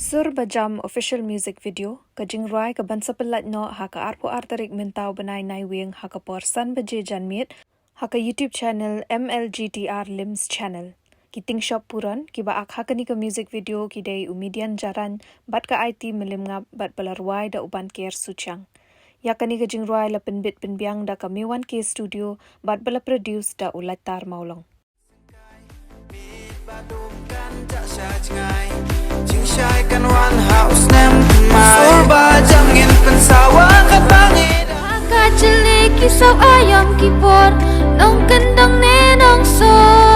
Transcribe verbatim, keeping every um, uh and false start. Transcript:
Sur Bajam official music video, ka jingrwai ka ban sa pyllait noh ha ka arphew ar tarik mynta u bnai Naiwieng ha ka por san baje janmiet, ha ka YouTube channel M L G T R Lims Channel. Ki ting shop puron, ki ba ak ha kani ka music video ki dei u Midian Jarain, bad ka Aiti Mylliem Ngap, bad ba la rwai da u Banker Suchiang. Ïa kani ka jingrwai la pynbit pynbiang da ka Mewan K Studio, bad ba la produce da u Laitar Mawlong. Sur Bajam ngin pynsawa ka bang ida. Ka jylliew ki saw aïom ki por, nongkyndong ne nongsor.